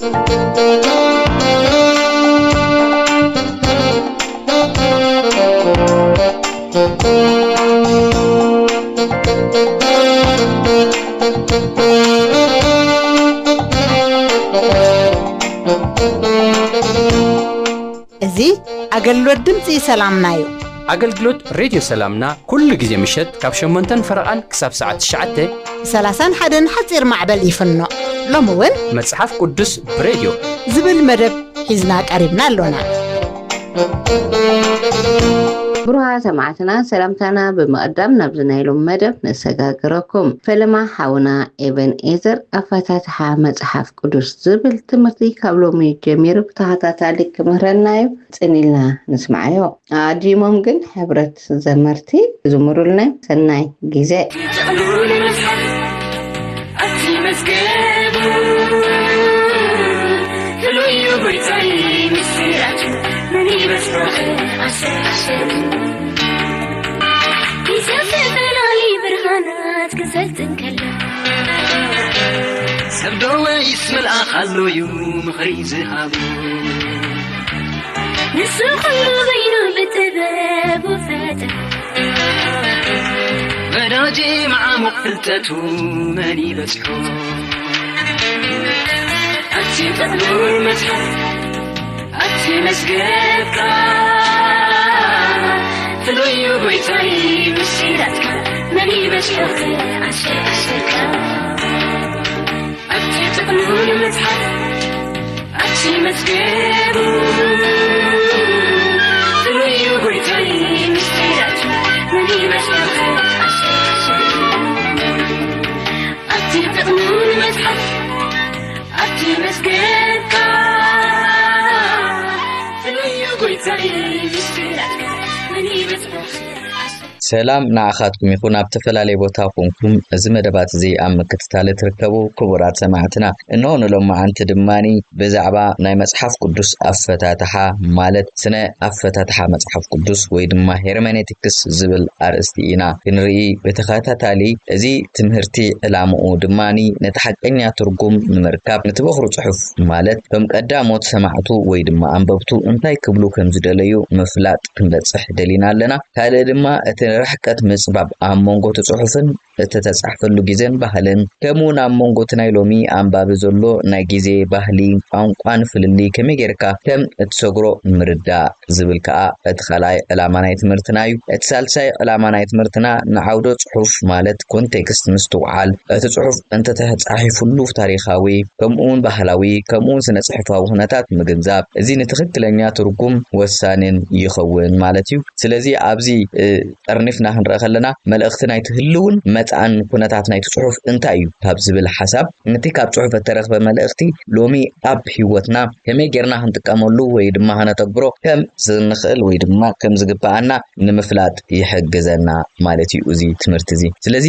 እዚ ኣገልግሎት ድምፂ ሰላምና እዩ። ኣገልግሎት ሬድዮ ሰላምና ኩሉ ግዜ ምሸት ካብ ሸሞንተን ፈረቓን ክሳብ ሰዓት ትሽዓተ ሰላሳን ሓደን ሓፂር ማዕበል ይፍኖ። ሎሚ እውን መጽሓፍ ቅዱስ ብሬድዮ ዝብል መደብ ሒዝና ቀሪብና ኣሎና። ብሩሃ ሰማዕትና ሰላምታና ብምቕዳም ናብዚ ናይ ሎም መደብ ነሰጋግረኩም። ፈለማ ሓውና ኤቨን ኤዘር ኣፈታትሓ መጽሓፍ ቅዱስ ዝብል ትምህርቲ ካብ ሎሚ ጀሚሩ ብተኸታታሊ ክምህረና እዩ። ጽኒልና ንስማዓዮ። ኣዲሞም ግን ሕብረት ዘመርቲ ዝምሩልና። ሰናይ ግዜ። ጥቕሉል መጽሓፍ ኣብቲ መዝገቡ ፍሉይ እዩ ጎይታይ ምስጢራቱ መን ይበጽሖ ኣሰራሸቱ። ብዘፈላለይ ብርሃናት ክሰልጥ እንከሎ ሰብ ዶ ወይስ መልኣኽ ኣሎ እዩ ምኽሪ ዝሃቡ? ንሱ ኩሉ በይኑ ብጥበቡ ፈጠረ። ወዳጄ መዓሙቕ ፍልጠቱ መን ይበጽሖ? ኣብቲ ጥቕሉል መጽሓፍ ኣብቲ መዝገብካ ፍሉይ እዩ ጎይታይ ምስጢራትካ መን ይበጽሖ ክኣሸ ኣሸካ ኣብቲ ጥቕሉል መጽሓፍ ኣብቲ መዝገቡ ፍሉይ እዩ ጎይታይ ምስጢራቱ መን ይበጽሖ ክኣሸ ኣሸካ ኣብቲ ጥቕሉል መጽሓፍ ኣብቲ መዝገብካ ፍሉይ እዩ ጎይታይ ምስጢራትካ መን ይበጽሖ ክኣሸ ሰላም ንዓኻትኩም ይኹን። ኣብ ዝተፈላለየ ቦታ ኮንኩም እዚ መደባት እዚ ኣብ ምክትታል እትርከቡ ክቡራት ሰማዕትና፣ እንሆ ንሎማዓንቲ ድማኒ ብዛዕባ ናይ መጽሓፍ ቅዱስ ኣፈታትሓ፣ ማለት ስነ ኣፈታትሓ መጽሓፍ ቅዱስ ወይ ድማ ሄርሜኔቲክስ ዝብል ኣርእስቲ ኢና ክንርኢ ብተኸታታሊ። እዚ ትምህርቲ ዕላምኡ ድማኒ ነቲ ሓቀኛ ትርጉም ንምርካብ፣ ነቲ በኹሪ ጽሑፍ ማለት እቶም ቀዳሞት ሰማዕቱ ወይ ድማ ኣንበብቱ እንታይ ክብሉ ከም ዝደለዩ ምፍላጥ ክንበጽሕ ደሊና ኣለና። ካልእ ድማ እቲ ርሕቀት ምጽባብ ኣብ መንጎ እቲ ጽሑፍን እተተጻሕፈሉ ግዜን ባህልን፣ ከምኡውን ኣብ መንጎ እቲ ናይ ሎሚ ኣንባቢ ዘሎ ናይ ግዜ፣ ባህሊ፣ ቋንቋን ፍልልይ ከመይ ጌርካ ከም እትሰግሮ ምርዳእ ዝብል ከኣ እቲ ካልኣይ ዕላማ ናይ ትምህርትና እዩ። እቲ ሳልሳይ ዕላማ ናይ ትምህርትና ንዓውደ ጽሑፍ ማለት ኮንቴክስት ምስትውዓል፣ እቲ ጽሑፍ እንተተጻሒፉሉ ታሪኻዊ፣ ከምኡውን ባህላዊ፣ ከምኡውን ስነ ጽሑፋዊ ኩነታት ምግንዛብ፣ እዚ ንትኽክለኛ ትርጉም ወሳንን ይኸውን ማለት እዩ። ስለዚ ኣብዚ እ፣ ጠርኒፍና ክንረአ ከለና መልእኽቲ ናይቲ ህልውን መጻእን ኩነታት ናይቲ ጽሑፍ እንታይ እዩ ካብ ዝብል ሓሳብ፣ ነቲ ካብ ጽሑፍ እተረኽበ መልእኽቲ ሎሚ ኣብ ህይወትና ከመይ ጌርና ክንጥቀመሉ ወይ ድማ ከነተግብሮ ከም ዝንኽእል ወይ ድማ ከም ዝግብኣና ንምፍላጥ ይሕግዘና ማለት እዩ እዚ ትምህርቲ እዚ። ስለዚ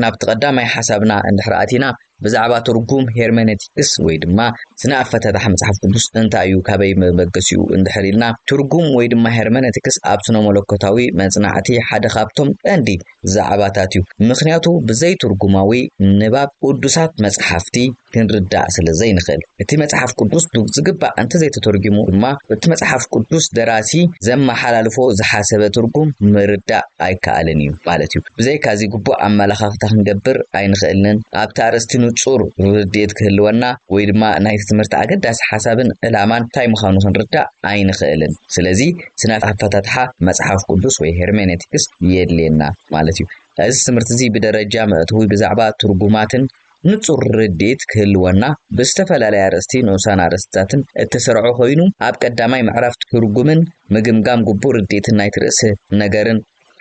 ናብቲ ቀዳማይ ሓሳብና እንድሕር ኣቲና ብዛዕባ ትርጉም ሄርሜኔቲክስ ወይ ድማ ስነ ኣፈታትሓ መጽሓፍ ቅዱስ እንታይ እዩ፣ ካበይ መበገሲኡ እንድሕር ኢልና፣ ትርጉም ወይ ድማ ሄርሜኔቲክስ ኣብ ስነ መለኮታዊ መጽናዕቲ ሓደ ካብቶም ቀንዲ ዛዕባታት እዩ። ምኽንያቱ ብዘይ ትርጉማዊ ንባብ ቅዱሳት መጽሓፍቲ ክንርዳእ ስለ ዘይንኽእል፣ እቲ መጽሓፍ ቅዱስ ብዝግባእ እንተዘይተተርጒሙ ድማ እቲ መጽሓፍ ቅዱስ ደራሲ ዘመሓላልፎ ዝሓሰበ ትርጉም ምርዳእ ኣይከኣልን እዩ ማለት እዩ። ብዘይካዚ ግቡእ ኣመለኻኽታ ክንገብር ኣይንኽእልን። ኣብቲ ኣርእስቲ ንጹር ርድኢት ክህልወና ወይ ድማ ናይቲ ትምህርቲ ኣገዳሲ ሓሳብን ዕላማን እንታይ ምዃኑ ክንርዳእ ኣይንኽእልን። ስለዚ ስነ ኣፈታትሓ መጽሓፍ ቅዱስ ወይ ሄርሜኔቲክስ የድልየና ማለት እዩ። እዚ ትምህርቲ እዚ ብደረጃ መእተዊ ብዛዕባ ትርጉማትን ንጹር ርድኢት ክህልወና ብዝተፈላለየ ኣርእስቲ ንኡሳን ኣርእስትታትን እተሰርዖ ኮይኑ ኣብ ቀዳማይ ምዕራፍ ትርጉምን ምግምጋም ግቡእ ርድኢትን ናይቲ ርእሲ ነገርን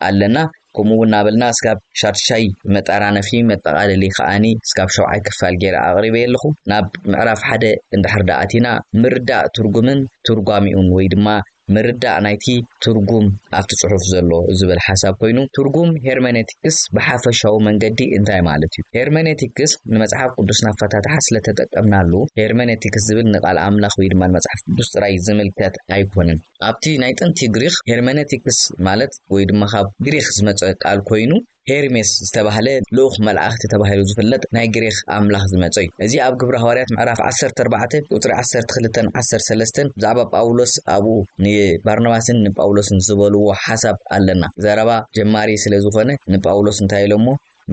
ኣለና። ከምኡ እውን እናበልና እስካብ ሻድሻይ መጠራነፊ መጠቓለሊ ከዓኒ እስካብ ሸውዓይ ክፋል ገይረ ኣቕሪበ ኣለኹ። ናብ ምዕራፍ ሓደ እንድሕር ደኣ ኣቲና ምርዳእ ትርጉምን ትርጓሚኡን ወይ ድማ ምርዳእ ናይቲ ትርጉም ኣብቲ ጽሑፍ ዘሎ ዝብል ሓሳብ ኮይኑ፣ ትርጉም ሄርሜኔቲክስ ብሓፈሻዊ መንገዲ እንታይ ማለት እዩ? ሄርሜኔቲክስ ንመጽሓፍ ቅዱስ ናፈታትሓ ስለተጠቀምናሉ፣ ሄርሜኔቲክስ ዝብል ንቃል ኣምላኽ ወይ ድማ ንመጽሓፍ ቅዱስ ጥራይ ዝምልከት ኣይኮነን። ኣብቲ ናይ ጥንቲ ግሪኽ ሄርሜኔቲክስ ማለት ወይ ድማ ካብ ግሪኽ ዝመጸ ቃል ኮይኑ፣ ሄርሜስ ዝተባህለ ልኡኽ መላእኽቲ ተባሂሉ ዝፍለጥ ናይ ግሪኽ ኣምላኽ ዝመጸ እዩ። እዚ ኣብ ግብረ ሃዋርያት ምዕራፍ ዓሰርተ ኣርባዕተ ቁጽሪ ዓሰርተ ክልተን ዓሰርተ ሰለስተን ብዛዕባ ጳውሎስ ኣብኡ ንባርናባስን ንጳውሎስን ዝበልዎ ሓሳብ ኣለና። ዘረባ ጀማሪ ስለ ዝኾነ ንጳውሎስ እንታይ ኢሎሞ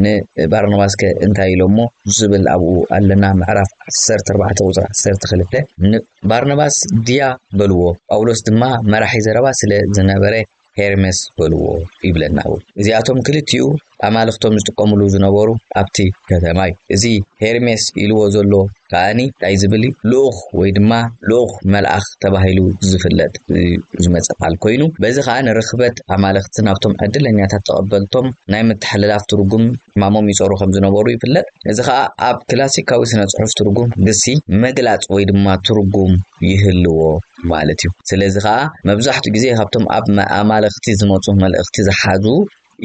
ንባርናባስከ እንታይ ኢሎሞ ዝብል ኣብኡ ኣለና። ምዕራፍ ዓሰርተ ኣርባዕተ ቁጽሪ ዓሰርተ ክልተ ንባርናባስ ድያ በልዎ፣ ጳውሎስ ድማ መራሒ ዘረባ ስለ ዝነበረ ሄርሜስ በልዎ ይብለና። እዚኣቶም ክልቲኡ ኣማልኽቶም ዝጥቀምሉ ዝነበሩ ኣብቲ ከተማ እዩ። እዚ ሄርሜስ ኢልዎ ዘሎ ከኣኒ እንታይ ዝብል እዩ? ልኡኽ ወይ ድማ ልኡኽ መልኣኽ ተባሂሉ ዝፍለጥ ዝመጸ ቃል ኮይኑ፣ በዚ ከኣ ንርኽበት ኣማልኽቲ ናብቶም ዕድለኛታት ተቐበልቶም ናይ ምትሕልላፍ ትርጉም ዕማሞም ይጸሩ ከም ዝነበሩ ይፍለጥ። እዚ ከኣ ኣብ ክላሲካዊ ስነ ጽሑፍ ትርጉም ግሲ ምግላጽ ወይ ድማ ትርጉም ይህልዎ ማለት እዩ። ስለዚ ከኣ መብዛሕትኡ ግዜ ካብቶም ኣብ ኣማልኽቲ ዝመጹ መልእኽቲ ዝሓዙ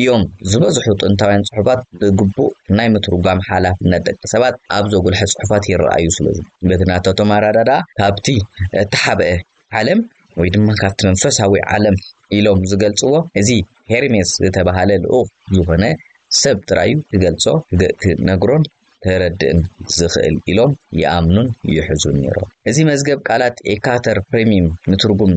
እዮም ዝበዝሑ ጥንታውያን ጽሑፋት ብግቡእ ናይ ምትርጓም ሓላፍነት ደቂ ሰባት ኣብ ዘጉልሐ ጽሑፋት ይረኣዩ። ስለዚ በቲ ናታቶም ኣረዳድኣ ካብቲ እተሓብአ ዓለም ወይ ድማ ካብቲ መንፈሳዊ ዓለም ኢሎም ዝገልጽዎ እዚ ሄርሜስ ዝተባህለ ልኡኽ ዝኾነ ሰብ ጥራዩ ክገልጾ ክነግሮን ተረድእን ዝኽእል ኢሎም ይኣምኑን ይሕዙን ነይሮም። እዚ መዝገብ ቃላት ኤካተር ፕሪሚም ንትርጉም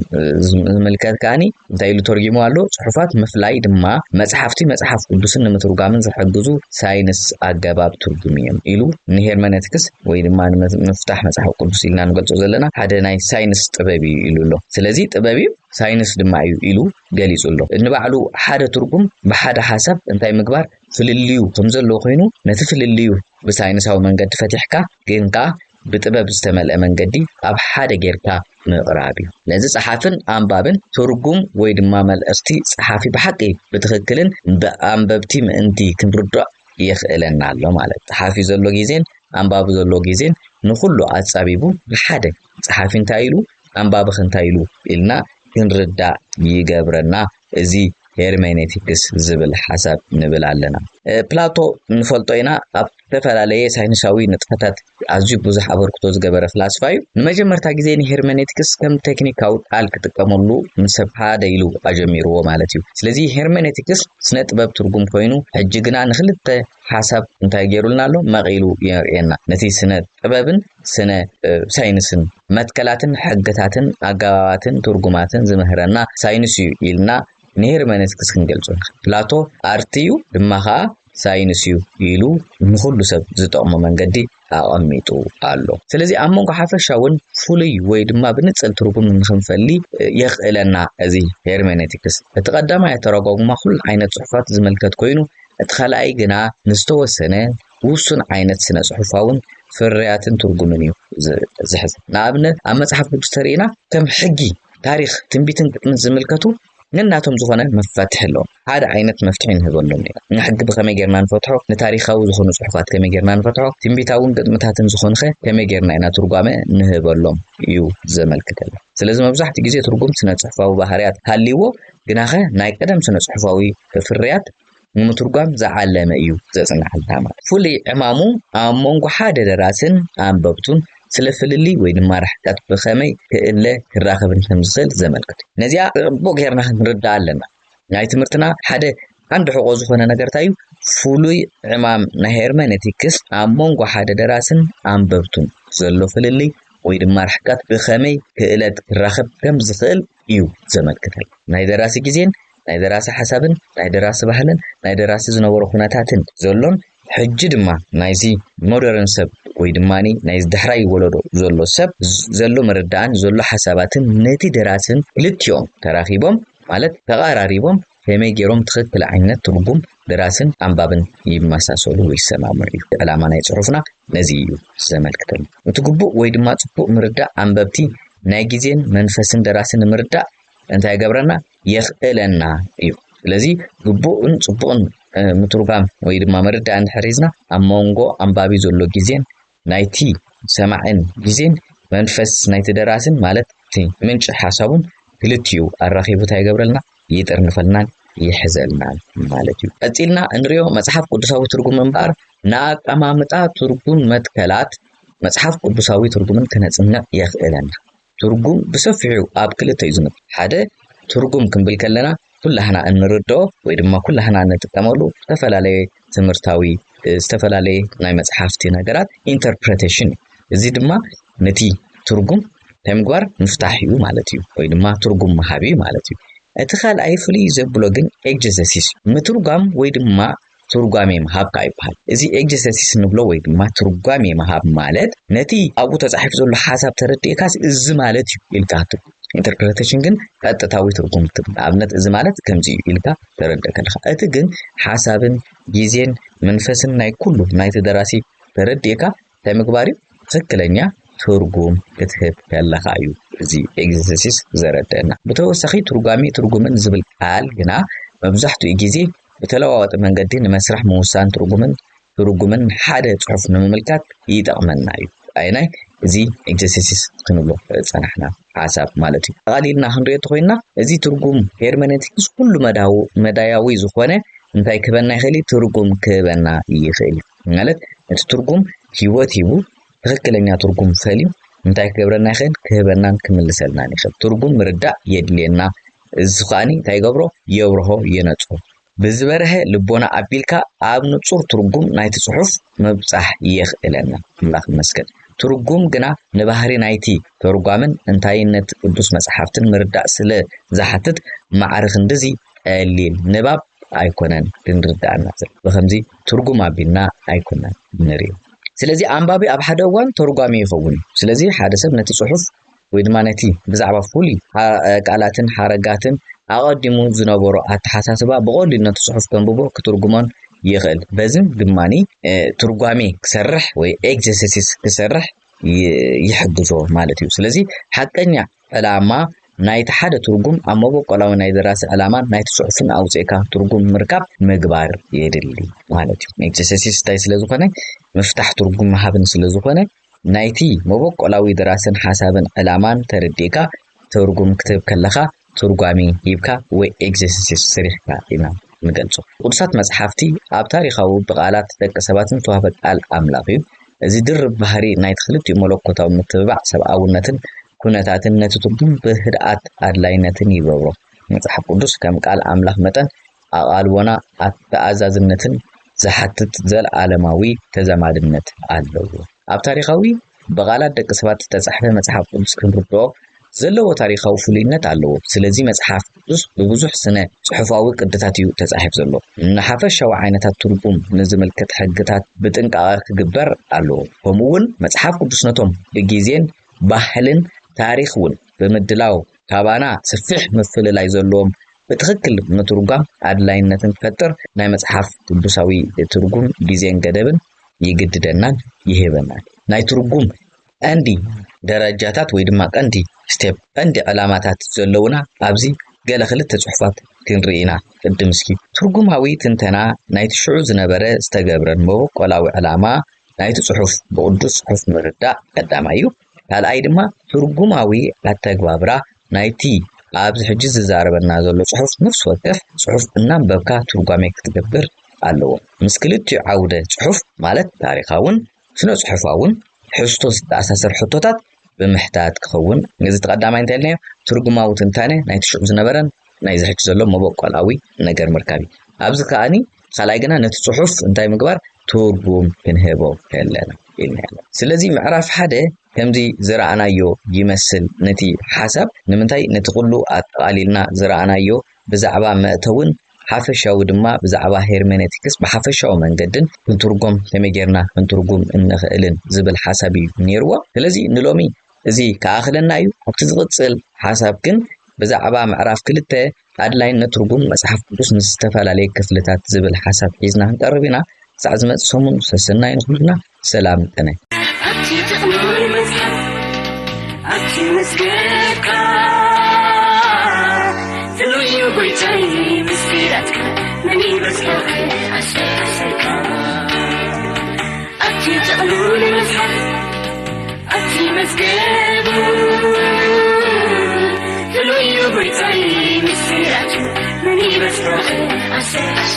ዝምልከት ከኣኒ እንታይ ኢሉ ተርጊሙ ኣሎ? ጽሑፋት ምፍላይ ድማ መጽሓፍቲ መጽሓፍ ቅዱስን ንምትርጓምን ዝሕግዙ ሳይንስ ኣገባብ ትርጉም እዮም ኢሉ ንሄርመነቲክስ ወይ ድማ ንምፍታሕ መጽሓፍ ቅዱስ ኢልና ንገልጾ ዘለና ሓደ ናይ ሳይንስ ጥበብ እዩ ኢሉ ኣሎ። ስለዚ ጥበብ እዩ ሳይንስ ድማ እዩ ኢሉ ገሊጹ ኣሎ። ንባዕሉ ሓደ ትርጉም ብሓደ ሓሳብ እንታይ ምግባር ፍልልዩ ከም ዘሎ ኮይኑ ነቲ ፍልልዩ ብሳይንሳዊ መንገዲ ፈቲሕካ ግን ከኣ ብጥበብ ዝተመልአ መንገዲ ኣብ ሓደ ጌርካ ምቕራብ እዩ። ነዚ ጸሓፍን ኣንባብን ትርጉም ወይ ድማ መልእኽቲ ጸሓፊ ብሓቂ ብትኽክልን ብኣንበብቲ ምእንቲ ክንርዳእ የኽእለና ኣሎ ማለት ጸሓፊ ዘሎ ግዜን ኣንባቢ ዘሎ ግዜን ንኹሉ ኣጻቢቡ ብሓደ ጸሓፊ እንታይ ኢሉ ኣንባቢ እንታይ ኢሉ ኢልና ክንርዳእ ይገብረና። እዚ ሄርሜኔቲክስ ዝብል ሓሳብ ንብል ኣለና። ፕላቶ ንፈልጦ ኢና ኣብ ዝተፈላለየ ሳይንሳዊ ንጥፈታት ኣዝዩ ብዙሕ ኣበርክቶ ዝገበረ ፍላስፋ እዩ። ንመጀመርታ ግዜ ንሄርሜኔቲክስ ከም ቴክኒካዊ ቃል ክጥቀመሉ ንሰብ ሓደ ኢሉ ኣጀሚርዎ ማለት እዩ። ስለዚ ሄርሜኔቲክስ ስነ ጥበብ ትርጉም ኮይኑ ሕጂ ግና ንክልተ ሓሳብ እንታይ ገይሩልና ኣሎ መቒሉ የርእየና። ነቲ ስነ ጥበብን ስነ ሳይንስን መትከላትን ሕግታትን ኣገባባትን ትርጉማትን ዝምህረና ሳይንስ እዩ ኢልና ንሄርሜኔቲክስ ክንገልጾ ንኽእል። ፕላቶ ኣርቲ እዩ ድማ ኸኣ ሳይንስ እዩ ኢሉ ንኹሉ ሰብ ዝጠቕሞ መንገዲ ኣቐሚጡ ኣሎ። ስለዚ ኣብ መንጎ ሓፈሻውን ፍሉይ ወይ ድማ ብንጽል ትርጉም ንኽንፈሊ የኽእለና እዚ ሄርሜኔቲክስ። እቲ ቀዳማይ ኣተረጓጉማ ኩሉ ዓይነት ጽሑፋት ዝምልከት ኮይኑ እቲ ካልኣይ ግና ንዝተወሰነ ውሱን ዓይነት ስነ ጽሑፋውን ፍርያትን ትርጉምን እዩ ዝሕዝ። ንኣብነት ኣብ መጽሓፍ ቅዱስ ተሪእና ከም ሕጊ፣ ታሪኽ፣ ትንቢትን ግጥምን ዝምልከቱ ነናቶም ዝኾነ መፋትሒ ኣለዎም። ሓደ ዓይነት መፍትሒ ንህበሎም ኢና። ንሕጊ ብኸመይ ጌርና ንፈትሖ፣ ንታሪኻዊ ዝኾኑ ጽሑፋት ከመይ ጌርና ንፈትሖ፣ ትንቢታውን ግጥምታትን ዝኾኑኸ ከመይ ጌርና ኢና ትርጓመ ንህበሎም እዩ ዘመልክተልና። ስለዚ መብዛሕትኡ ግዜ ትርጉም ስነ ጽሑፋዊ ባህርያት ሃልይዎ ግናኸ ናይ ቀደም ስነ ጽሑፋዊ ፍርያት ንምትርጓም ዝዓለመ እዩ ዘጽንዓልና ማለት። ፍሉይ ዕማሙ ኣብ መንጎ ሓደ ደራስን ኣንበብቱን ስለ ፍልልይ ወይ ድማ ርሕቀት ብኸመይ ክእለ ክራኸብን ከም ዝኽእል ዘመልክት እዩ። ነዚኣ ጽቡቕ ጌርና ክንርዳእ ኣለና። ናይ ትምህርትና ሓደ ዓንዲ ሕቖ ዝኾነ ነገር እንታይ እዩ? ፍሉይ ዕማም ናይ ሄርሜኔቲክስ ኣብ መንጎ ሓደ ደራስን ኣንበብቱን ዘሎ ፍልልይ ወይ ድማ ርሕቀት ብኸመይ ክእለት ክራኸብ ከም ዝኽእል እዩ ዘመልክተል። ናይ ደራሲ ግዜን ናይ ደራሲ ሓሳብን ናይ ደራሲ ባህልን ናይ ደራሲ ዝነበሮ ኩነታትን ዘሎን ሕጂ ድማ ናይዚ ሞደርን ሰብ ወይ ድማ ናይዚ ዳሕራይ ወለዶ ዘሎ ሰብ ዘሎ ምርዳእን ዘሎ ሓሳባትን ነቲ ደራስን ክልቲኦም ተራኺቦም ማለት ተቐራሪቦም ከመይ ገይሮም ትኽክል ዓይነት ትርጉም ደራስን ኣንባብን ይመሳሰሉ ወይ ይሰማምዑ እዩ። ዕላማ ናይ ጽሑፍና ነዚ እዩ ዘመልክተልና። እቲ ግቡእ ወይ ድማ ጽቡቕ ምርዳእ ኣንበብቲ ናይ ግዜን መንፈስን ደራሲ ንምርዳእ እንታይ ይገብረና? የኽእለና እዩ። ስለዚ ግቡእን ጽቡቕን ምትርጓም ወይ ድማ ምርዳእ እንድሕር ሒዝና ኣብ መንጎ ኣንባቢ ዘሎ ግዜን ናይቲ ሰማዕን ግዜን መንፈስ ናይቲ ደራስን ማለት እቲ ምንጪ ሓሳቡን ክልቲኡ ኣራኺቡ እንታይ ይገብረልና? ይጥርንፈልናን ይሕዘልናን ማለት እዩ። ቀጺልና እንሪኦ መጽሓፍ ቅዱሳዊ ትርጉም እምበኣር ንኣቀማምጣ ትርጉም መትከላት መጽሓፍ ቅዱሳዊ ትርጉምን ከነጽንዕ የኽእለና። ትርጉም ብሰፊሑ ኣብ ክልተ እዩ ዝምቀል። ሓደ ትርጉም ክንብል ከለና ኩላህና እንርድኦ ወይ ድማ ኩላህና እንጥቀመሉ ዝተፈላለየ ትምህርታዊ፣ እ፣ ዝተፈላለየ ናይ መጽሓፍቲ ነገራት ኢንተርፕሬቴሽን እዩ። እዚ ድማ ነቲ ትርጉም እንታይ ምግባር? ምፍታሕ እዩ ማለት እዩ፣ ወይ ድማ ትርጉም ምሃብ እዩ ማለት እዩ። እቲ ካልኣይ ፍልይ ዘብሎ ግን ኤግጀሰሲስ፣ ምትርጓም ወይ ድማ ትርጓሜ ምሃብ ከኣ ይበሃል። እዚ ኤግጀሰሲስ ንብሎ ወይ ድማ ትርጓሜ ምሃብ ማለት ነቲ ኣብኡ ተጻሒፉ ዘሎ ሓሳብ ተረዲእካስ እዚ ማለት እዩ ኢልካ ትርጉም። ኢንተርፕሬቴሽን ግን ቀጥታዊ ትርጉም ትብል። ንኣብነት እዚ ማለት ከምዚ እዩ ኢልካ ተረድእ ከለኻ፣ እቲ ግን ሓሳብን ግዜን መንፈስን ናይ ኩሉ ናይቲ ደራሲ ተረዲእካ እንታይ ምግባር እዩ? ትኽክለኛ ትርጉም ክትህብ ከለኻ እዩ እዚ ኤግዘርሲስ ዘረድአና። ብተወሳኺ ትርጓሜ ትርጉምን ዝብል ቃል ግና መብዛሕትኡ ግዜ ብተለዋዋጢ መንገዲ ንመስርሕ ምውሳን ትርጉምን ትርጉምን ሓደ ጽሑፍ ንምምልካት ይጠቕመና እዩ። ኣይናይ እዚ ኤግዘርሲስ ክንብሎ ጸናሕና ሓሳብ ማለት እዩ። ጠቓሊልና ክንሪኦ እንተኾይንና፣ እዚ ትርጉም ሄርሜኔቲክስ ኩሉ መዳው-፣ መዳያዊ ዝኾነ እንታይ ክህበና ይኽእል እዩ? ትርጉም ክህበና ይኽእል እዩ። ማለት እቲ ትርጉም ህይወት ሂቡ ትኽክለኛ ትርጉም ፈልዩ እንታይ ክገብረና ይኽእል? ክህበናን ክምልሰልናን ይኽእል። ትርጉም ምርዳእ የድልየና። እዚ ከኣኒ እንታይ ይገብሮ? የብርሆ፣ የነጽሮ። ብዝበርሀ ልቦና ኣቢልካ ኣብ ንጹር ትርጉም ናይቲ ጽሑፍ ምብጻሕ የኽእለና። ኣምላኽ ይመስገን። ትርጉም ግና ንባህሪ ናይቲ ተርጓምን እንታይነት ቅዱስ መጽሓፍትን ምርዳእ ስለ ዝሓትት፣ ማዕረ ክንድዚ ቀሊል ንባብ ኣይኮነን ክንርድኣና ዘሎ። ብኸምዚ ትርጉም ኣቢልና ኣይኮነን ንርእዮ። ስለዚ ኣንባቢ ኣብ ሓደ እዋን ተርጓሚ ይኸውን እዩ። ስለዚ ሓደ ሰብ ነቲ ጽሑፍ ወይ ድማ ነቲ ብዛዕባ ፍሉይ ሓ-፣ ቃላትን ሓረጋትን ኣቐዲሙ ዝነበሮ ኣተሓሳስባ ብቐሊሉ ነቲ ጽሑፍ ከንብቦ ክትርጉሞን ይኽእል። በዚ ድማኒ፣ እ፣ ትርጓሜ ክሰርሕ ወይ ኤግዘርሲስ ክሰርሕ ይ-፣ ይሕግዞ ማለት እዩ። ስለዚ ሓቀኛ ዕላማ ናይቲ ሓደ ትርጉም ኣብ መበቆላዊ ናይ ደራሲ ዕላማን ናይቲ ጽሑፍን ኣውጺእካ ትርጉም ምርካብ ምግባር የድሊ ማለት እዩ። ኤግዘርሲስ እንታይ ስለ ዝኾነ? ምፍታሕ ትርጉም ምሃብን ስለ ዝኾነ ናይቲ መበቆላዊ ደራስን ሓሳብን ዕላማን ተረዲእካ ትርጉም ክትህብ ከለኻ ትርጓሜ ሂብካ ወይ ኤግዘርሲስ ሰሪሕካ ኢና ንገልጾ። ቅዱሳት መጽሓፍቲ ኣብ ታሪኻዊ ብቓላት ደቂ ሰባትን ዝተዋህበ ቃል ኣምላኽ እዩ። እዚ ድርብ ባህሪ ናይቲ ክልቲኡ መለኮታዊ ምትብባዕ ሰብኣውነትን ኩነታትን ነቲ ትርጉም ብህድኣት ኣድላይነትን ይገብሮ። መጽሓፍ ቅዱስ ከም ቃል ኣምላኽ መጠን ኣቓልቦና ኣተኣዛዝነትን ዝሓትት ዘለኣለማዊ ተዛማድነት ኣለዎ። ኣብ ታሪኻዊ ብቓላት ደቂ ሰባት ዝተጻሕፈ መጽሓፍ ቅዱስ ክንርድኦ ዘለዎ ታሪኻዊ ፍሉይነት ኣለዎ። ስለዚ መጽሓፍ ቅዱስ ብብዙሕ ስነ ጽሑፋዊ ቅድታት እዩ ተጻሒፉ ዘሎ። ንሓፈሻዊ ዓይነታት ትርጉም ንዝምልከት ሕግታት ብጥንቃቐ ክግበር ኣለዎ። ከምኡ እውን መጽሓፍ ቅዱስ ነቶም ብግዜን ባህልን ታሪኽ እውን ብምድላው ካባና ሰፊሕ ምፍልላይ ዘለዎም ብትኽክል ምትርጓም ኣድላይነትን ክፈጥር ናይ መጽሓፍ ቅዱሳዊ ትርጉም ግዜን ገደብን ይግድደናን ይህበናን። ናይ ትርጉም ቀንዲ ደረጃታት ወይ ድማ ቀንዲ ስቴፕ፣ ቀንዲ ዕላማታት ዘለውና ኣብዚ ገለ ክልተ ጽሑፋት ክንርኢ ኢና። ቅድም እስኪ ትርጉማዊ ትንተና ናይቲ ሽዑ ዝነበረ ዝተገብረን መበቆላዊ ዕላማ ናይቲ ጽሑፍ ብቅዱስ ጽሑፍ ምርዳእ ቀዳማይ እዩ። ካልኣይ ድማ ትርጉማዊ ኣተግባብራ ናይቲ ኣብዚ ሕጂ ዝዛረበና ዘሎ ጽሑፍ ነፍሲ ወከፍ ጽሑፍ እናንበብካ ትርጓሜ ክትገብር ኣለዎ። ምስ ክልቲኡ ዓውደ ጽሑፍ ማለት ታሪኻውን ስነ ጽሑፋውን ሕዝቶ ዝተኣሳሰር ሕቶታት ብምሕታት ክኸውን። እዚ እቲ ቀዳማይ እንታይ ኢልናዮ? ትርጉማዊ ትንታነ ናይቲ ሽዑ ዝነበረን ናይዚ ሕጂ ዘሎ መበቆላዊ ነገር ምርካብ እዩ። ኣብዚ ከኣኒ ካልኣይ ግና ነቲ ጽሑፍ እንታይ ምግባር? ትርጉም ክንህቦ ከለና ኢልና ኣለና። ስለዚ ምዕራፍ ሓደ ከምዚ ዝረኣናዮ ይመስል። ነቲ ሓሳብ ንምንታይ ነቲ ኩሉ ኣጠቓሊልና ዝረኣናዮ ብዛዕባ መእተውን ሓፈሻዊ ድማ ብዛዕባ ሄርሜኔቲክስ ብሓፈሻዊ መንገድን ክንትርጎም ከመይ ጌርና ክንትርጉም እንኽእልን ዝብል ሓሳብ እዩ ነይርዎ። ስለዚ ንሎሚ እዚ ከኣኽለና እዩ። ኣብቲ ዝቕጽል ሓሳብ ግን ብዛዕባ ምዕራፍ ክልተ ኣድላይነት ትርጉም መጽሓፍ ቅዱስ ምስ ዝተፈላለየ ክፍልታት ዝብል ሓሳብ ሒዝና ክንቀርብ ኢና። ክሳዕ ዝመጽእ ሰሙን ሰሰናዩ ንኹልና። ሰላም ጠነ። ኣብቲ ጥቕሚ መጽሓፍ ኣብቲ መዝገብካ ፍሉይ እዩ ጎይታይ ምስጢራትካ መን ይበጽሖ ኣሰልካ ኣብቲ ጥቕሉል መጽሓፍ ኣብቲ መዝገቡ ፍሉይ እዩ ጎይታይ ምስጢራቱ መን ይበጽሖ ኣሰልካ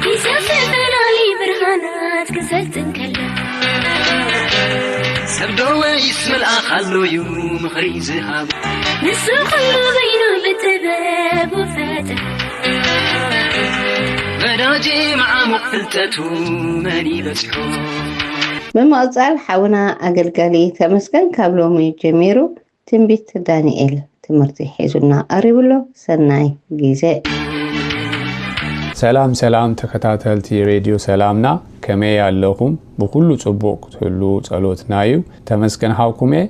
ይሰፍፈናል ብርሃናት ክሰልጥን ከሎ ተብዶ ወይስ መልኣኽ ኣሎ እዩ ምኽሪ ዝሃብ? ንሱ ኩሉ በይኑ ብጥበቡ ፈጠረ። ወዳጄ መዓሙቕ ፍልጠቱ መን ይበጽሖ? ብምቕጻል ሓውና ኣገልጋሊ ተመስገን ካብ ሎሚ ጀሚሩ ትንቢት ዳንኤል ትምህርቲ ሒዙና ቀሪቡ ኣሎ። ሰናይ ግዜ። ሰላም ሰላም ተከታተልቲ ሬድዮ ሰላምና፣ ከመይ ኣለኹም? ብኩሉ ጽቡቕ ክትህሉ ጸሎትና እዩ። ተመስገን ሃብኩም እየ።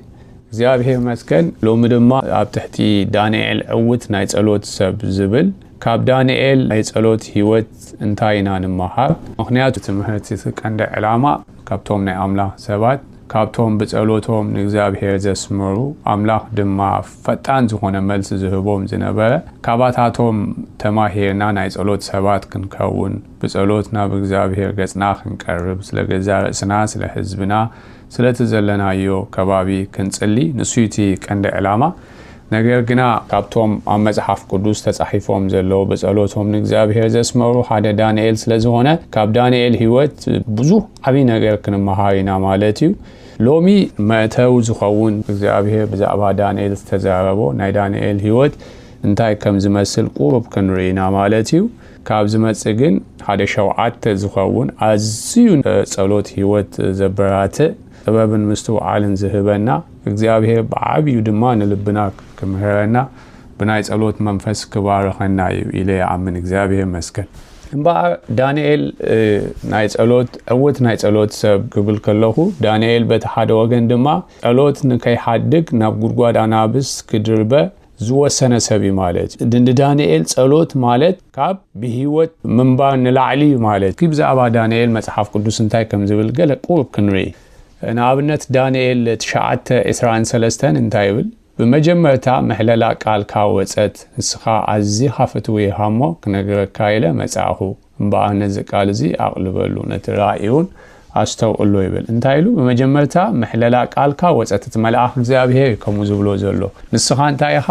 እግዚኣብሔር መስገን። ሎሚ ድማ ኣብ ትሕቲ ዳንኤል ዕውት ናይ ጸሎት ሰብ ዝብል፣ ካብ ዳንኤል ናይ ጸሎት ህይወት እንታይ ኢና ንመሃር? ምኽንያቱ ትምህርቲ እቲ ቀንዲ ዕላማ ካብቶም ናይ ኣምላኽ ሰባት፣ ካብቶም ብጸሎቶም ንእግዚኣብሔር ዘስመሩ፣ ኣምላኽ ድማ ፈጣን ዝኾነ መልሲ ዝህቦም ዝነበረ፣ ካባታቶም ተማሂርና ናይ ጸሎት ሰባት ክንከውን፣ ብጸሎት ናብ እግዚኣብሔር ገጽና ክንቀርብ፣ ስለ ገዛ ርእስና፣ ስለ ህዝብና፣ ስለቲ ዘለናዮ ከባቢ ክንጽሊ፣ ንሱ እዩ እቲ ቀንዲ ዕላማ። ነገር ግና ካብቶም ኣብ መጽሓፍ ቅዱስ ተጻሒፎም ዘለዉ ብጸሎቶም ንእግዚኣብሔር ዘስመሩ ሓደ ዳንኤል ስለ ዝኾነ፣ ካብ ዳንኤል ህይወት ብዙሕ ዓብዪ ነገር ክንመሃር ኢና ማለት እዩ። ሎሚ መእተዊ ዝኸውን እግዚኣብሔር ብዛዕባ ዳንኤል ዝተዛረቦ ናይ ዳንኤል ህይወት እንታይ ከም ዝመስል ቁሩብ ክንርኢ ኢና ማለት እዩ። ካብ ዝመጽእ ግን ሓደ ሸውዓተ ዝኸውን ኣዝዩ ጸሎት ህይወት ዘበራትዕ ጥበብን ምስትውዓልን ዝህበና እግዚኣብሔር ብዓብዩ ድማ ንልብና ክምህረና ብናይ ጸሎት መንፈስ ክባርኸና እዩ ኢለ ይኣምን። እግዚኣብሔር መስገን። እምበኣር ዳንኤል ናይ ጸሎት ዕውት ናይ ጸሎት ሰብ ክብል ከለኹ ዳንኤል በቲ ሓደ ወገን ድማ ጸሎት ንከይሓድግ ናብ ጉድጓድ ኣናብስ ክድርበ ዝወሰነ ሰብ እዩ ማለት እዩ። ንዳንኤል ጸሎት ማለት ካብ ብህይወት ምንባር ንላዕሊ እዩ ማለት እዩ። ብዛዕባ ዳንኤል መጽሓፍ ቅዱስ እንታይ ከም ዝብል ገለ ቁሩብ ክንርኢ። ንኣብነት ዳንኤል ትሽዓተ ዕስራን ሰለስተን እንታይ ይብል? ብመጀመርታ ምሕለላ ቃልካ ወጸት፣ ንስኻ ኣዚኻ ፍትዊ ኢኻ እሞ ክነግረካ ኢለ መጻእኹ። እምበኣር ነዚ ቃል እዚ ኣቕልበሉ፣ ነቲ ራእይ እውን ኣስተውዕሎ ይብል። እንታይ ኢሉ? ብመጀመርታ ምሕለላ ቃልካ ወጸት፣ እቲ መልኣኽ እግዚኣብሔር እዩ ከምኡ ዝብሎ ዘሎ። ንስኻ እንታይ ኢኻ?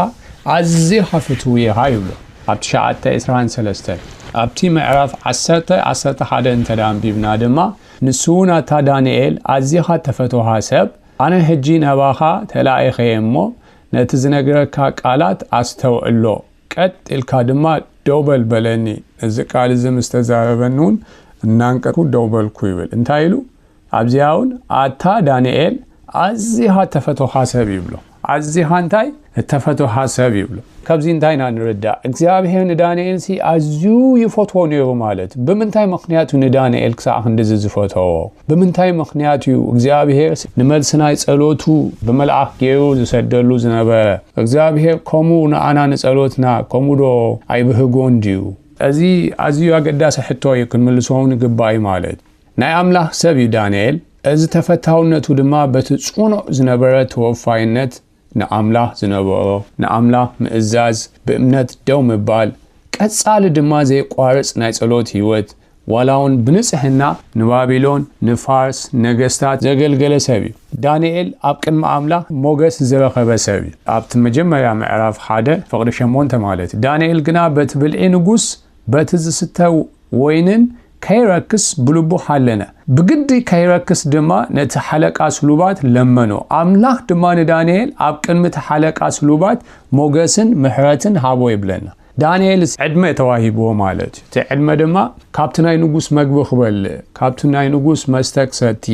ኣዚኻ ፍትዊ ኢኻ ይብሎ። ኣብ ትሽዓተ ዕስራን ሰለስተን ኣብቲ ምዕራፍ ዓሰርተ ዓሰርተ ሓደ እንተ ኣንቢብና ድማ ንሱ እውን ኣታ ዳንኤል ኣዚኻ ተፈትውኻ ሰብ ኣነ ሕጂ ናባኻ ተላኢኸየ እሞ ነቲ ዝነግረካ ቃላት ኣስተውዕሎ፣ ቀጥ ኢልካ ድማ ደው በል በለኒ። እዚ ቃል እዚ ምስ ተዛረበኒ እውን እናንቀጥኩ ደው በልኩ ይብል። እንታይ ኢሉ? ኣብዚኣ እውን ኣታ ዳንኤል ኣዚኻ እተፈተኻ ሰብ ይብሎ። ኣዚኻ እንታይ እተፈተኻ ሰብ ይብሎ። ካብዚ እንታይ ኢና ንርዳእ? እግዚኣብሔር ንዳንኤል ሲ ኣዝዩ ይፈትዎ ነይሩ ማለት። ብምንታይ ምኽንያት እዩ ንዳንኤል ክሳዕ ክንድዚ ዝፈተዎ? ብምንታይ ምኽንያት እዩ እግዚኣብሔር ንመልሲ ናይ ጸሎቱ ብመልኣኽ ገይሩ ዝሰደሉ ዝነበረ? እግዚኣብሔር ከምኡ ንኣና ንጸሎትና ከምኡ ዶ ኣይብህጎን ድዩ? እዚ ኣዝዩ ኣገዳሲ ሕቶ እዩ፣ ክንምልሶ እውን ይግባእ እዩ ማለት። ናይ ኣምላኽ ሰብ እዩ ዳንኤል። እዚ ተፈታውነቱ ድማ በቲ ጽኑዕ ዝነበረ ተወፋይነት ንኣምላኽ ዝነበሮ፣ ንኣምላኽ ምእዛዝ፣ ብእምነት ደው ምባል፣ ቀጻሊ ድማ ዘየቋርጽ ናይ ጸሎት ህይወት፣ ዋላ እውን ብንጽሕና ንባቢሎን ንፋርስ ነገስታት ዘገልገለ ሰብ እዩ። ዳንኤል ኣብ ቅድሚ ኣምላኽ ሞገስ ዝረኸበ ሰብ እዩ። ኣብቲ መጀመርያ ምዕራፍ ሓደ ፍቕዲ ሸሞንተ ማለት እዩ። ዳንኤል ግና በቲ ብልዒ ንጉስ በቲ ዝስተ ወይንን ከይረክስ ብልቡ ሓለነ። ብግዲ ከይረክስ ድማ ነቲ ሓለቃ ስሉባት ለመኖ። ኣምላኽ ድማ ንዳንኤል ኣብ ቅድሚ እቲ ሓለቃ ስሉባት ሞገስን ምሕረትን ሃቦ ይብለና። ዳንኤልስ ዕድመ ተዋሂብዎ ማለት እዩ። እቲ ዕድመ ድማ ካብቲ ናይ ንጉስ መግቢ ክበልዕ፣ ካብቲ ናይ ንጉስ መስተ ክሰቲ፣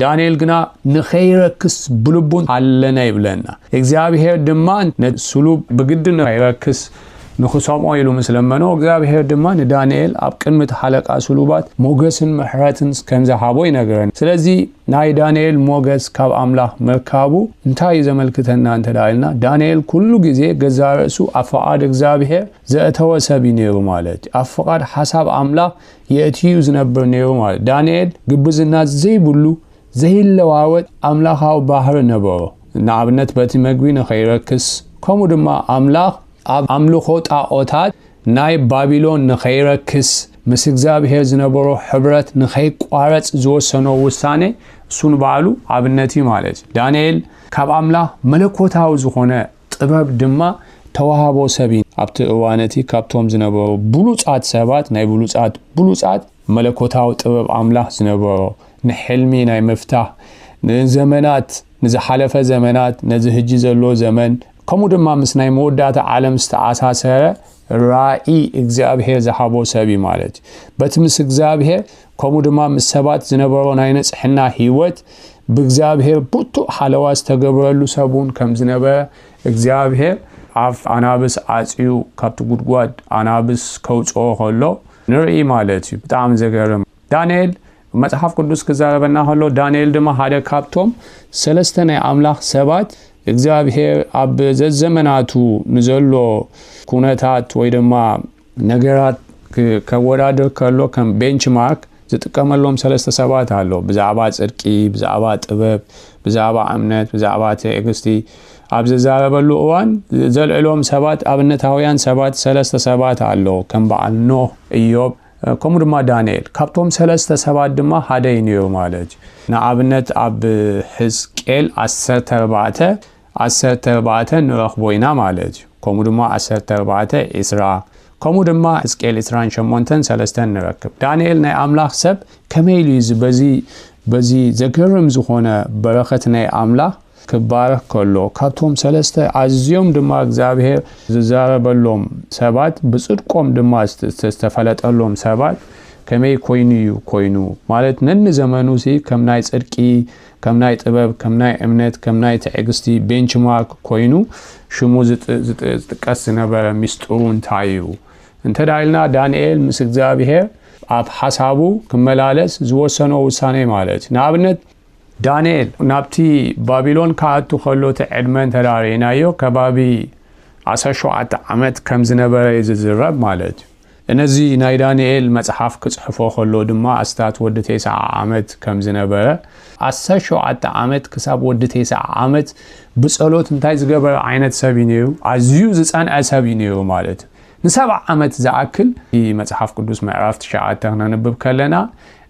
ዳንኤል ግና ንኸይረክስ ብልቡ ኣለነ ይብለና። እግዚኣብሔር ድማ ነቲ ስሉብ ብግዲ ንኸይረክስ ንኽሰምዖ ኢሉ ምስ ለመኖ፣ እግዚኣብሔር ድማ ንዳንኤል ኣብ ቅድሚ እቲ ሓለቃ ስሉባት ሞገስን ምሕረትን ከም ዝሃቦ ይነግረና። ስለዚ ናይ ዳንኤል ሞገስ ካብ ኣምላኽ ምርካቡ እንታይ እዩ ዘመልክተና እንተ ደኣ ኢልና፣ ዳንኤል ኩሉ ግዜ ገዛእ ርእሱ ኣብ ፍቓድ እግዚኣብሔር ዘእተወ ሰብ እዩ ነይሩ ማለት እዩ። ኣብ ፍቓድ ሓሳብ ኣምላኽ የእትዩ ዝነብር ነይሩ ማለት እዩ። ዳንኤል ግብዝና ዘይብሉ ዘይለዋወጥ ኣምላኻዊ ባህሪ ነበሮ። ንኣብነት በቲ መግቢ ንኸይረክስ፣ ከምኡ ድማ ኣምላኽ ኣብ ኣምልኾ ጣኦታት ናይ ባቢሎን ንኸይረክስ፣ ምስ እግዚኣብሔር ዝነበሮ ሕብረት ንኸይቋረጽ ዝወሰኖ ውሳኔ እሱ ንባዕሉ ኣብነት እዩ ማለት እዩ። ዳንኤል ካብ ኣምላኽ መለኮታዊ ዝኾነ ጥበብ ድማ ተዋህቦ ሰብ እዩ። ኣብቲ እዋን እቲ ካብቶም ዝነበሩ ብሉጻት ሰባት፣ ናይ ብሉጻት ብሉጻት መለኮታዊ ጥበብ ኣምላኽ ዝነበሮ፣ ንሕልሚ ናይ ምፍታህ፣ ንዘመናት ንዝሓለፈ ዘመናት፣ ነዚ ሕጂ ዘሎ ዘመን፣ ከምኡ ድማ ምስ ናይ መወዳእታ ዓለም ዝተኣሳሰረ ራእይ እግዚኣብሔር ዝሃቦ ሰብ እዩ ማለት እዩ። በቲ ምስ እግዚኣብሔር ከምኡ ድማ ምስ ሰባት ዝነበሮ ናይ ንጽሕና ህይወት ብእግዚኣብሔር ብርቱዕ ሓለዋ ዝተገብረሉ ሰብ እውን ከም ዝነበረ እግዚኣብሔር ኣፍ ኣናብስ ዓጽዩ ካብቲ ጉድጓድ ኣናብስ ከውፅኦ ከሎ ንርኢ ማለት እዩ። ብጣዕሚ ዘገርም። ዳንኤል መጽሓፍ ቅዱስ ክዛረበና ከሎ ዳንኤል ድማ ሓደ ካብቶም ሰለስተ ናይ ኣምላኽ ሰባት እግዚኣብሔር ኣብ ዘዘመናቱ ንዘሎ ኩነታት ወይ ድማ ነገራት ከወዳድር ከሎ ከም ቤንችማርክ ዝጥቀመሎም ሰለስተ ሰባት ኣሎ። ብዛዕባ ጽድቂ፣ ብዛዕባ ጥበብ፣ ብዛዕባ እምነት፣ ብዛዕባ ትዕግስቲ ኣብ ዝዛረበሉ እዋን ዘልዕሎም ሰባት፣ ኣብነታውያን ሰባት ሰለስተ ሰባት ኣሎ። ከም በዓል ኖህ፣ እዮብ፣ ከምኡ ድማ ዳንኤል። ካብቶም ሰለስተ ሰባት ድማ ሓደ እዩ ነይሩ ማለት እዩ። ንኣብነት ኣብ ሕዝቅኤል ዓሰርተ ኣርባዕተ ዓሰርተ ኣርባዕተ ንረኽቦ ኢና ማለት እዩ። ከምኡ ድማ ዓሰርተ ኣርባዕተ ዕስራ፣ ከምኡ ድማ ሕዝቅኤል ዕስራን ሸሞንተን ሰለስተን ንረክብ። ዳንኤል ናይ ኣምላኽ ሰብ ከመይ ኢሉ እዩ እዚ በዚ በዚ ዘገርም ዝኾነ በረኸት ናይ ኣምላኽ ክባረኽ ከሎ፣ ካብቶም ሰለስተ ኣዝዮም ድማ እግዚኣብሔር ዝዛረበሎም ሰባት፣ ብጽድቆም ድማ ዝተፈለጠሎም ሰባት ከመይ ኮይኑ እዩ ኮይኑ? ማለት ነንዘመኑ ሲ ከም ናይ ጽድቂ፣ ከም ናይ ጥበብ፣ ከም ናይ እምነት፣ ከም ናይ ትዕግስቲ ቤንችማርክ ኮይኑ ሽሙ ዝጥቀስ ዝነበረ ሚስጥሩ እንታይ እዩ? እንተ ኢልና ዳንኤል ምስ እግዚኣብሔር ኣብ ሓሳቡ ክመላለስ ዝወሰኖ ውሳኔ ማለት እዩ። ንኣብነት ዳንኤል ናብቲ ባቢሎን ክኣቱ ከሎ እቲ ዕድመ እንተ ርኢናዮ ከባቢ ዓሰርተ ሸውዓተ ዓመት ከም ዝነበረ እዩ ዝዝረብ ማለት እዩ። ነዚ ናይ ዳንኤል መጽሓፍ ክጽሕፎ ከሎ ድማ ኣስታት ወዲ ተስዓ ዓመት ከም ዝነበረ፣ ዓሰርተ ሸውዓተ ዓመት ክሳብ ወዲ ተስዓ ዓመት ብጸሎት እንታይ ዝገበረ ዓይነት ሰብ እዩ ነይሩ? ኣዝዩ ዝጸንዐ ሰብ እዩ ነይሩ ማለት እዩ። ንሰብዓ ዓመት ዝኣክል መጽሓፍ ቅዱስ ምዕራፍ ትሽዓተ ክነንብብ ከለና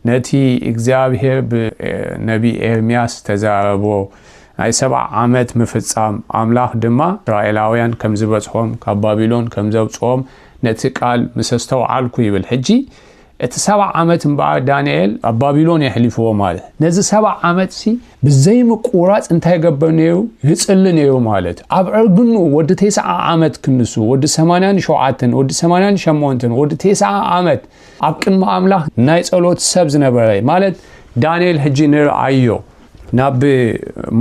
ነቲ እግዚኣብሔር ብነቢ ኤርምያስ ዝተዛረቦ ናይ ሰብዓ ዓመት ምፍጻም ኣምላኽ ድማ እስራኤላውያን ከም ዝበጽሖም ካብ ባቢሎን ከም ዘውጽኦም ነቲ ቃል ምስ ኣስተውዓልኩ ይብል። ሕጂ እቲ ሰብዓ ዓመት እምበኣር ዳንኤል ኣብ ባቢሎን የሕሊፍዎ ማለት ነዚ ሰብዓ ዓመት ሲ ብዘይምቁራጽ እንታይ ይገብር ነይሩ? ይጽሊ ነይሩ ማለት ኣብ ዕርግኑ ወዲ ተስዓ ዓመት ክንሱ ወዲ ሰማንያን ሸውዓተን ወዲ ሰማንያን ሸሞንተን ወዲ ተስዓ ዓመት ኣብ ቅድሚ ኣምላኽ ናይ ጸሎት ሰብ ዝነበረ ማለት ዳንኤል ሕጂ ንርኣዮ ናብ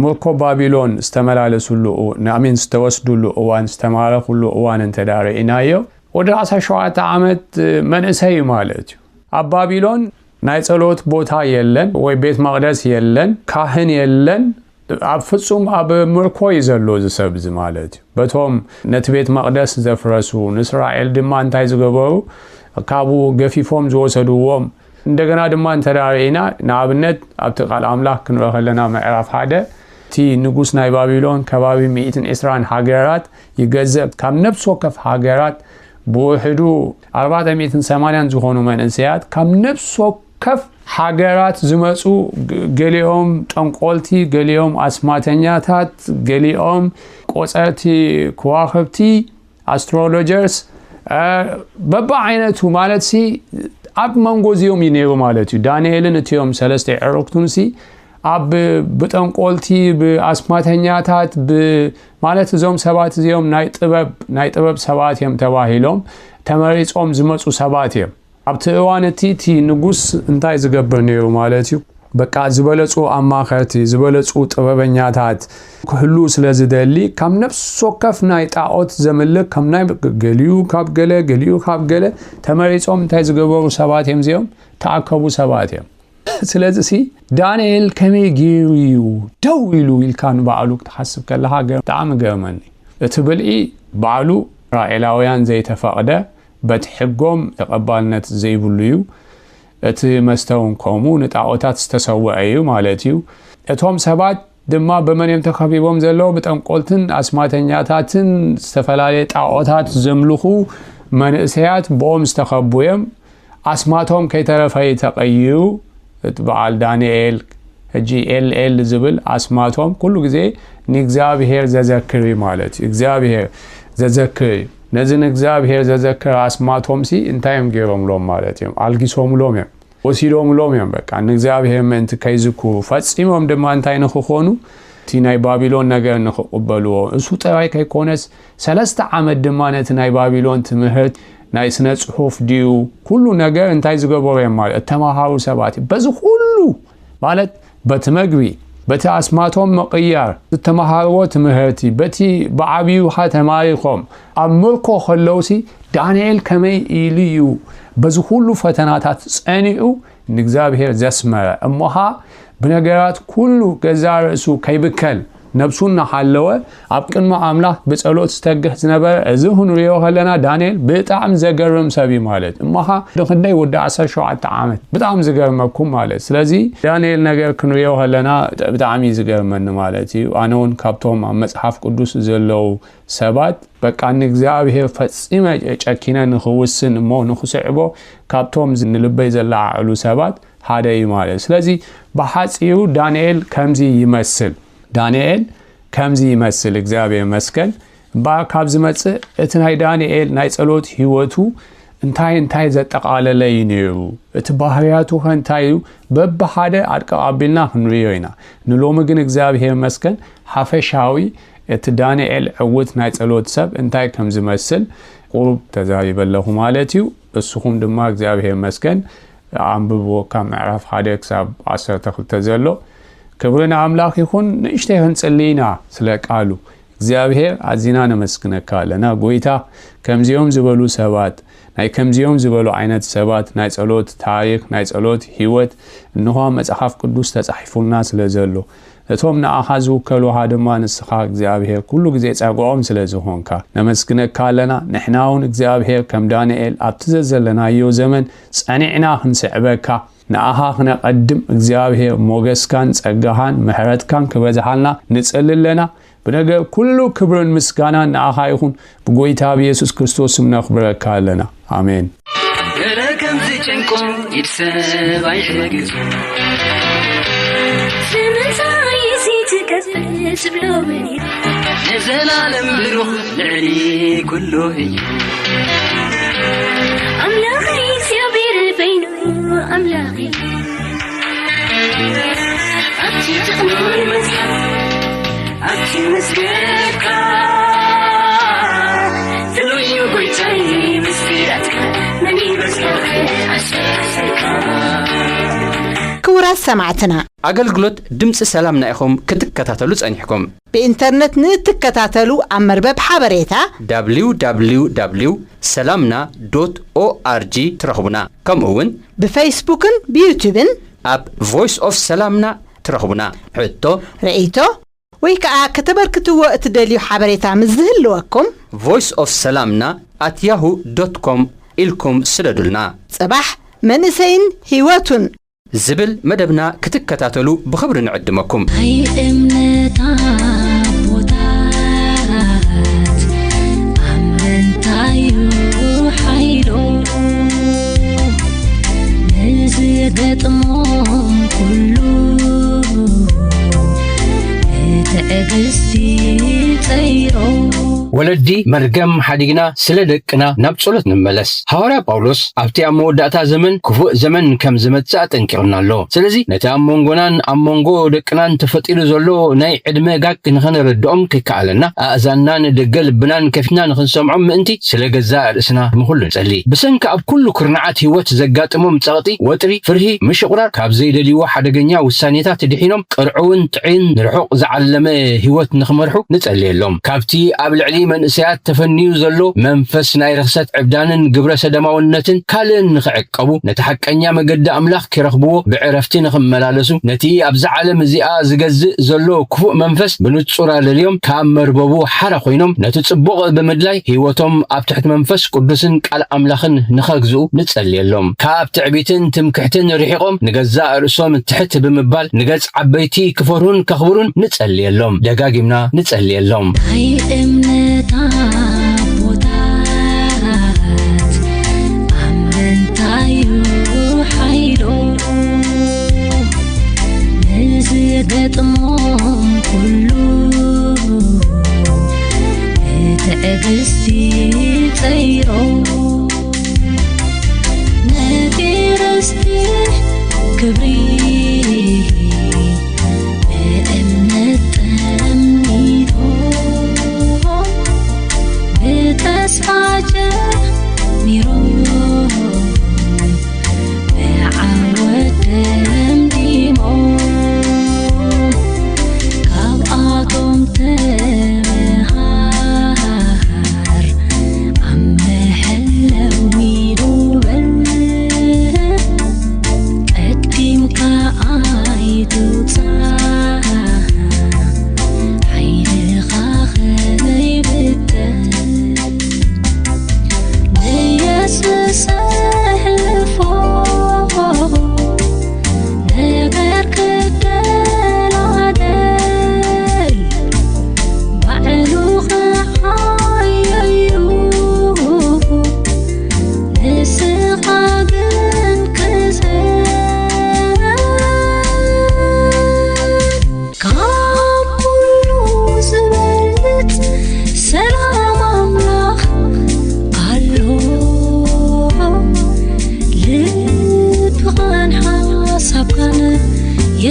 ምርኮ ባቢሎን ዝተመላለሱሉ ናሚን ዝተወስዱሉ እዋን ዝተማረኹሉ እዋን እንተ ርኢናዮ ወዲ ዓሰርተ ሸውዓተ ዓመት መንእሰይ እዩ ማለት እዩ። ኣብ ባቢሎን ናይ ጸሎት ቦታ የለን ወይ ቤት መቕደስ የለን፣ ካህን የለን፣ ኣብ ፍጹም ኣብ ምርኮ እዩ ዘሎ እዚ ሰብ እዚ ማለት እዩ። በቶም ነቲ ቤት መቕደስ ዘፍረሱ ንእስራኤል ድማ እንታይ ዝገበሩ ካብኡ ገፊፎም ዝወሰድዎም እንደገና ድማ እንተ ርኢና ንኣብነት ኣብቲ ቃል ኣምላኽ ክንርኢ ከለና ምዕራፍ ሓደ እቲ ንጉስ ናይ ባቢሎን ከባቢ ሚእትን ዕስራን ሃገራት ይገዝእ። ካብ ነፍሲ ወከፍ ሃገራት ብውሕዱ ኣርባዕተ ሚእትን ሰማንያን ዝኾኑ መንእሰያት ካብ ነፍሲ ወከፍ ሃገራት ዝመጹ ገሊኦም ጠንቆልቲ፣ ገሊኦም ኣስማተኛታት፣ ገሊኦም ቆጸርቲ ከዋኽብቲ ኣስትሮሎጀርስ በብዓይነቱ ማለት ሲ ኣብ መንጎ እዚኦም እዩ ነይሩ ማለት እዩ። ዳንኤልን እቲኦም ሰለስተ ዕሩክቱን ሲ ኣብ ብጠንቆልቲ ብኣስማተኛታት ማለት እዞም ሰባት እዚኦም ናይ ጥበብ ናይ ጥበብ ሰባት እዮም ተባሂሎም ተመሪጾም ዝመጹ ሰባት እዮም። ኣብቲ እዋን እቲ እቲ ንጉስ እንታይ ዝገብር ነይሩ ማለት እዩ? በቃ ዝበለጹ ኣማኸርቲ ዝበለጹ ጥበበኛታት ክህሉ ስለ ዝደሊ ካብ ነፍሲ ወከፍ ናይ ጣዖት ዘምልክ ከም ናይ ገሊኡ ካብ ገለ ገሊኡ ካብ ገለ ተመሪጾም እንታይ ዝገበሩ ሰባት እዮም እዚኦም ተኣከቡ ሰባት እዮም። ስለዚ ሲ ዳንኤል ከመይ ገይሩ እዩ ደው ኢሉ ኢልካ ንባዕሉ ክትሓስብ ከለካ ብጣዕሚ ገርመኒ። እቲ ብልዒ ባዕሉ እስራኤላውያን ዘይተፈቕደ በቲ ሕጎም ተቐባልነት ዘይብሉ እዩ። እቲ መስተ እውን ከምኡ ንጣዖታት ዝተሰውዐ እዩ ማለት እዩ። እቶም ሰባት ድማ ብመን እዮም ተኸቢቦም ዘለዉ? ብጠንቆልትን ኣስማተኛታትን ዝተፈላለየ ጣዖታት ዘምልኹ መንእሰያት ብኦም ዝተኸቡ እዮም። ኣስማቶም ከይተረፈ እዩ ተቐይሩ። እቲ በዓል ዳንኤል ሕጂ ኤል ኤል ዝብል ኣስማቶም ኩሉ ግዜ ንእግዚኣብሔር ዘዘክር እዩ ማለት እዩ። እግዚኣብሔር ዘዘክር እዩ። ነዚ ንእግዚኣብሔር ዘዘክር ኣስማቶም ሲ እንታይ እዮም ገይሮምሎም ማለት እዮም? ኣልጊሶምሎም እዮም፣ ወሲዶምሎም እዮም። በቃ ንእግዚኣብሔር ምእንቲ ከይዝክሩ ፈጺሞም ድማ እንታይ ንክኾኑ እቲ ናይ ባቢሎን ነገር ንኽቕበልዎ፣ እሱ ጥራይ ከይኮነስ ሰለስተ ዓመት ድማ ነቲ ናይ ባቢሎን ትምህርት ናይ ስነ ጽሑፍ ድዩ ኩሉ ነገር እንታይ ዝገበሩ እዮም ማለት እተማሃሩ ሰባት እዩ። በዚ ኩሉ ማለት በቲ መግቢ፣ በቲ ኣስማቶም ምቕያር፣ ዝተመሃርዎ ትምህርቲ፣ በቲ ብዓብዩኻ ተማሪኾም ኣብ ምርኮ ከለውሲ ዳንኤል ከመይ ኢሉ እዩ በዚ ኩሉ ፈተናታት ጸኒዑ ንእግዚኣብሔር ዘስመረ እሞኻ ብነገራት ኩሉ ገዛ ርእሱ ከይብከል ነብሱ እናሓለወ ኣብ ቅድሚ ኣምላኽ ብጸሎት ዝተግህ ዝነበረ እዚ ክንሪኦ ከለና ዳንኤል ብጣዕሚ ዘገርም ሰብ እዩ ማለት እሞኻ ንክንደይ ወዲ ዓሰርተ ሸውዓተ ዓመት ብጣዕሚ ዝገርመኩም ማለት ስለዚ ዳንኤል ነገር ክንሪኦ ከለና ብጣዕሚ እዩ ዝገርመኒ ማለት እዩ ኣነ እውን ካብቶም ኣብ መጽሓፍ ቅዱስ ዘለዉ ሰባት በቃ ንእግዚኣብሔር ፈጺመ ጨኪነ ንኽውስን እሞ ንኽስዕቦ ካብቶም ንልበይ ዘለዓዕሉ ሰባት ሓደ እዩ ማለት እዩ። ስለዚ ብሓጺሩ ዳንኤል ከምዚ ይመስል። ዳንኤል ከምዚ ይመስል እግዚኣብሔር ይመስገን። እምበኣር ካብ ዝመጽእ እቲ ናይ ዳንኤል ናይ ጸሎት ህይወቱ እንታይ እንታይ ዘጠቓለለ እዩ ነይሩ? እቲ ባህርያቱ ኸ እንታይ እዩ? በብሓደ ኣድቅቕ ኣቢልና ክንርእዮ ኢና። ንሎሚ ግን እግዚኣብሔር ይመስገን ሓፈሻዊ እቲ ዳንኤል ዕውት ናይ ጸሎት ሰብ እንታይ ከም ዝመስል ቁሩብ ተዛሪበ ኣለኹ ማለት እዩ። እስኹም ድማ እግዚኣብሔር ይመስገን ኣንብብዎ ካብ ምዕራፍ ሓደ ክሳብ ዓሰርተ ክልተ ዘሎ። ክብሪ ንኣምላኽ ይኹን። ንእሽተይ ክንጽሊ ኢና ስለ ቃሉ። እግዚኣብሔር ኣዚና ነመስግነካ ኣለና ጎይታ። ከምዚኦም ዝበሉ ሰባት ናይ ከምዚኦም ዝበሉ ዓይነት ሰባት ናይ ጸሎት ታሪኽ ናይ ጸሎት ህይወት እንሆ መጽሓፍ ቅዱስ ተጻሒፉልና ስለ ዘሎ እቶም ንኣኻ ዝውከሉኻ ድማ ንስኻ እግዚኣብሔር ኩሉ ግዜ ጸግዖም ስለ ዝኾንካ ነመስግነካ ኣለና። ንሕና እውን እግዚኣብሔር ከም ዳንኤል ኣብቲ ዘዘለናዮ ዘመን ጸኒዕና ክንስዕበካ ንኣኻ ክነቐድም እግዚኣብሔር ሞገስካን ጸጋኻን ምሕረትካን ክበዝሓልና ንጽሊ ኣለና። ብነገር ኩሉ ክብርን ምስጋናን ንኣኻ ይኹን። ብጎይታ ብየሱስ ክርስቶስ ስም ነኽብረካ ኣለና። ኣሜን። ገለ ከም ዝጨንቆ ኢድ ሰብ ኣይሕግዞ። ስለምንታይ እዚ ትከፍእ ዝብሎ እውን እዩ። ንዘላለም ብሩኽ ልዕሊ ኩሉ እዩ። ኣምላኽ እግዚኣብሔር በይኑ ኣምላኽ እዩ። ኣብቲ ጥቕሚ መጽሓፍ ኣብቲ መዝገብካ ፍሉይ እዩ ጎይታይ ምስጢራትካ መን ይበዝሖ ኣሸካሰልካ። ክቡራት ሰማዕትና፣ ኣገልግሎት ድምፂ ሰላምና ኢኹም ክትከታተሉ ጸኒሕኩም። ብኢንተርነት ንእትከታተሉ ኣብ መርበብ ሓበሬታ www ሰላምና ዶት ኦኣርጂ ትረኽቡና። ከምኡ እውን ብፌስቡክን ብዩቱብን ኣብ ቮይስ ኦፍ ሰላምና ትረኽቡና። ሕቶ፣ ርእይቶ ወይ ከዓ ከተበርክትዎ እትደልዩ ሓበሬታ ምስ ዝህልወኩም ቮይስ ኦፍ ሰላምና ኣት ያሁ ዶት ኮም ኢልኩም ስደዱልና። ጽባሕ መንእሰይን ህይወቱን ዝብል መደብና ክትከታተሉ ብኽብሪ ንዕድመኩም። ናይ እምነት ኣቦታት ኣብ ምንታዩ ሓይሎ ንዝገጥሞም ኩሉ ብትዕግስቲ ጸይሮ። ወለዲ መርገም ሓዲግና ስለ ደቅና ናብ ጸሎት ንመለስ። ሃዋርያ ጳውሎስ ኣብቲ ኣብ መወዳእታ ዘመን ክፉእ ዘመን ከም ዝመጽእ ኣጠንቂቑና ኣሎ። ስለዚ ነቲ ኣብ መንጎናን ኣብ መንጎ ደቅናን ተፈጢሩ ዘሎ ናይ ዕድመ ጋግ ንኸነረድኦም ከይከኣለና ኣእዛንናን ደገ ልብናን ከፊትና ንኽንሰምዖም ምእንቲ ስለ ገዛእ ርእስና ንኹሉ ንጸሊ። ብሰንኪ ኣብ ኩሉ ኩርናዓት ህይወት ዘጋጥሞም ጸቕጢ፣ ወጥሪ፣ ፍርሂ፣ ምሽቑራር፣ ካብ ዘይደልይዎ ሓደገኛ ውሳኔታት ድሒኖም ቅርዕውን ጥዑይን ንርሑቕ ዝዓለመ ህይወት ንኽመርሑ ንጸልየሎም። ካብቲ ኣብ ልዕሊ መንእሰያት ተፈንዩ ዘሎ መንፈስ ናይ ርኽሰት ዕብዳንን ግብረ ሰደማውነትን ካልእን ንኽዕቀቡ፣ ነቲ ሓቀኛ መገዲ ኣምላኽ ኪረኽብዎ ብዕረፍቲ ንኽመላለሱ፣ ነቲ ኣብዛ ዓለም እዚኣ ዝገዝእ ዘሎ ክፉእ መንፈስ ብንጹር ኣለልዮም፣ ካብ መርበቡ ሓራ ኮይኖም ነቲ ጽቡቕ ብምድላይ ህይወቶም ኣብ ትሕቲ መንፈስ ቅዱስን ቃል ኣምላኽን ንኸግዝኡ ንጸልየሎም። ካብ ትዕቢትን ትምክሕትን ርሒቖም ንገዛእ ርእሶም ትሕት ብምባል ንገጽ ዓበይቲ ክፈርሁን ከኽብሩን ንጸልየሎም። ደጋጊምና ንጸልየሎም። ናይ እምነት ኣቦታት ኣብ ምንታዩ ሓይሎ ንዝገጥሞም ኩሉ ብትዕግስቲ ጸይሮ ነቲ ርስቲ ክብሪ ብእምነት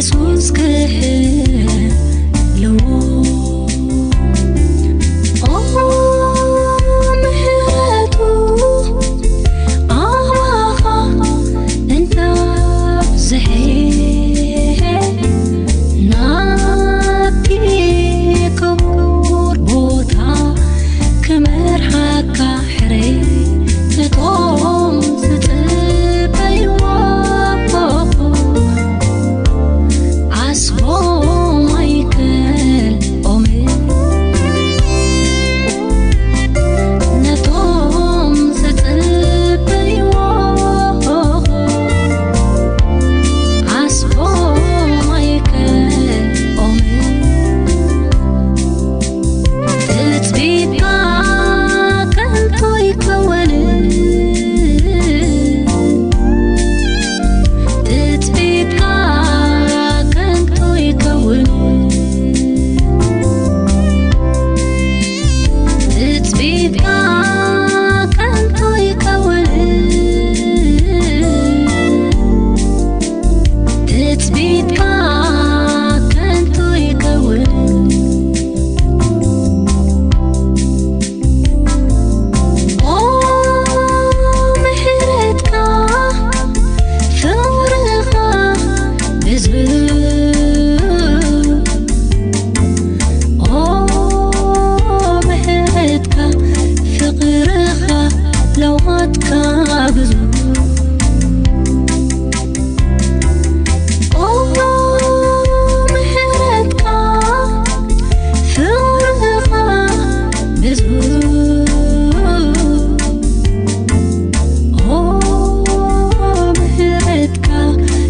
የሱስ ክሕን